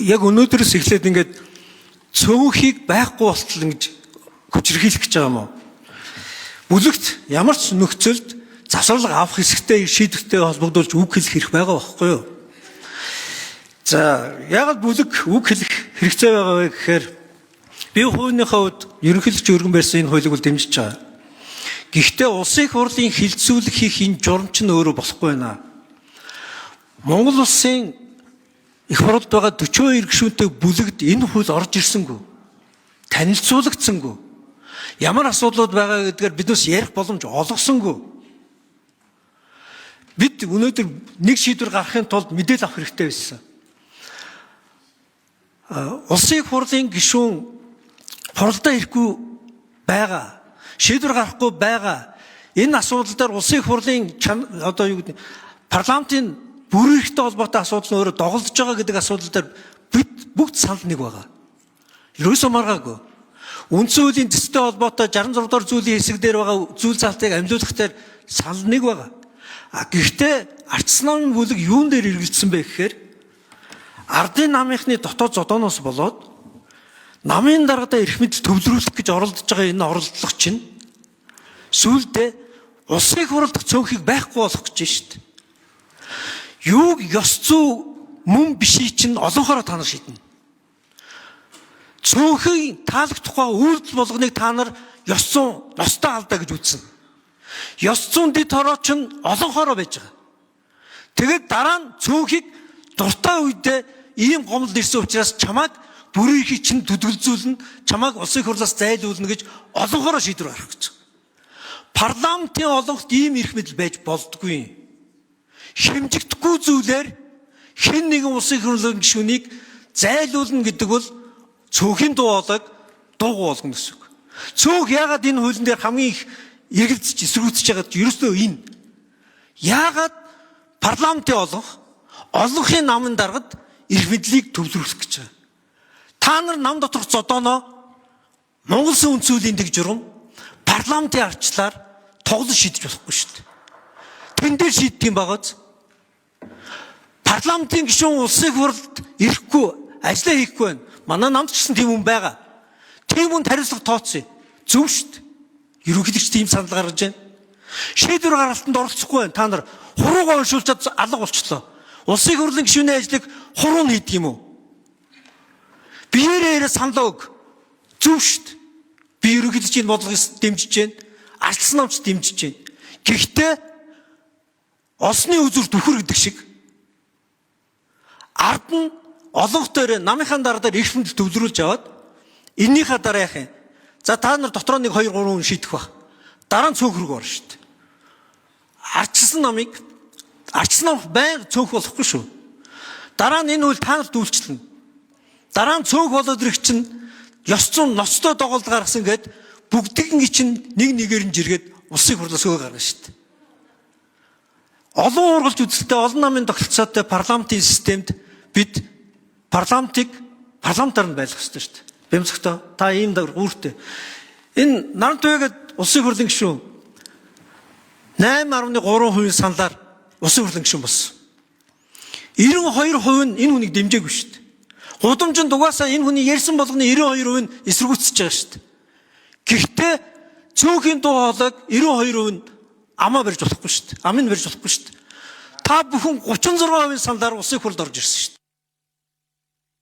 Яг өнөөдрөөс эхлээд ингээд цөөнхийг байхгүй болтол ингэж хүчирхийлэх гэж байгаа юм уу? Бүлэгт ямар ч нөхцөлд завсарлага авах хэсэгтэй шийдвэртэй холбогдуулж үг хэлэх хэрэг байгаа байхгүй юу? За, яагаад бүлэг үг хэлэх хэрэгцээ байгаа вэ гэхээр би хувийнхаа хувьд ерөнхийлөгч өргөн барьсан энэ хуулийг бол дэмжиж байгаа. Гэхдээ улсын их хурлын хилцүүлэг хийх энэ журам чинь өөрөө болохгүй байна. Монгол улсын их хурлд байгаа 42 гишүүнтэй бүлэгт энэ хууль орж ирсэнгүй. Танилцуулагдсангүй. Ямар асуудлууд байгаа гэдгээр биднээс ярих боломж олгосонгүй. Бид өнөөдөр нэг шийдвэр гаргахын тулд мэдээлэл авах хэрэгтэй байсан. Улсын их хурлын гишүүн хуралдаа ирэхгүй байгаа. Шийдвэр гаргахгүй байгаа. Энэ асуудал дээр улсын их хурлын одоо юу гэдэг парламентын бүрэн эрхтэй холбоотой асуудал нь өөрөө доголдож байгаа гэдэг асуудал дээр бид бүгд санал нэг байгаа. Ерөөсөө маргаагүй. Үндсэн хуулийн төстэй холбоотой 66 дугаар зүйлийн хэсэг дээр байгаа зүйл залтыг амлиулах дээр санал нэг байгаа. А гэхдээ Арчсан намын бүлэг юун дээр эргэлдсэн бэ гэхээр ардын намынхны дотоод зодооноос болоод намын даргадаа эрх мэдэл төвлөрүүлэх гэж оролдож байгаа энэ оролдлого чинь сүүлдээ улсын хурлах цөөнхийг байхгүй болох гэж шүү дээ. Юуг ёс зүй мөн биший чинь олонхороо та нар шийднэ. Цөөнхийн таалагдахгүй үйлдэл болгоныг та нар ёс зүйн ёстой алдаа гэж үзсэн. Ёс зүйн дэд хороо чинь олонхороо байж байгаа. Тэгээд дараа нь цөөнхийг дуртай үедээ ийм гомдол ирсэн учраас чамайг бүрийн чинь төдөлзүүлнэ, чамайг улсын хурлаас зайлуулна гэж олонхороо шийдвэр гаргах гэж. Парламентын олонхот ийм эрх мэдэл байж болдгүй. Хэмжигдэхгүй зүйлээр хэн нэгэн улсын хурлын гишүүнийг зайлуулна гэдэг бол цөөхийн дуу хоолойг дуугүй болгоно гэсэн үг. Цөөх яагаад энэ хуулийн дээр хамгийн их эргэлзэж эсэргүүцэж байгаад ерөөсөө энэ. Яагаад парламентын олонх олонхын намын даргад эрх мэдлийг төвлөрүүлэх гэж байгаа. Та нар нам доторх зодооноо Монгол Улсын үндсэн хуулийн дэг журам парламентын арчлаар тоглож шийдэж болохгүй шүү дээ. Тэн дээр шийддэг юм багаз. Парламентын гишүүн улсын хурлд ирэхгүй, ажиллаа хийхгүй байна. Манай намд ч гэсэн тийм хүн байгаа. Тийм хүнд хариуцлага тооцъё. Зөв шүү дээ. Ерөнхийлөгч тийм санал гаргаж байна. Шийдвэр гаргалтанд оролцохгүй байна. Та нар хуруугаа уншуулчаад алга болчлоо. Улсын хурлын гишүүний ажлыг хуруу нь хийдэг юм уу? Биеэрээ яриа саналаа өг. Зөв шүү дээ. Би ерөнхийлөгчийн энэ бодлогыг дэмжиж байна. Арчилсан намч дэмжиж байна. Гэхдээ олсны үзүр түхэр гэдэг шиг ард нь олонх дээр намынхаа дараа дээр эрх мэдэл төвлөрүүлж аваад эннийхээ дараа яах юм? За та нар дотроо 1 2 3 хүн шийдэх баг. Дараа нь цөөнх рүү орно шүү дээ. Арчилсан намыг арчилсан нам байнга цөөнх болохгүй шүү. Дараа нь энэ үйл та нарт үйлчлэнэ. Дараа нь цөөнх болоод ирэх чинь ёс зүйн ноцтой доголд гаргасан гээд бүгдийн чинь нэг нэгээр нь жиргээд улсын хурлаас өө гаргана шүү дээ. Олон ургалж үзэлтэй олон намын тогтолцоотой парламентын системд бид парламентыг парламентаар нь байлгах ёстой шүү дээ. Бямцагтаа та ийм үүртэй. Энэ наран туяагаад улсын хурлын гишүүн 8.3% саналаар улсын хурлын гишүүн болсон. 92% нь энэ хүнийг дэмжээгүй шүү дээ. Гудамжинд угаасаа энэ хүний ярьсан болгоны 92% нь эсэргүүцэж байгаа шүү дээ. Гэхдээ цөөнхийн дуу хоолойг 92% нь амаа барьж болохгүй шүү дээ. Амыг барьж болохгүй шүү дээ. Та бүхэн 36% саналаар улсын хурлд орж ирсэн шүү дээ.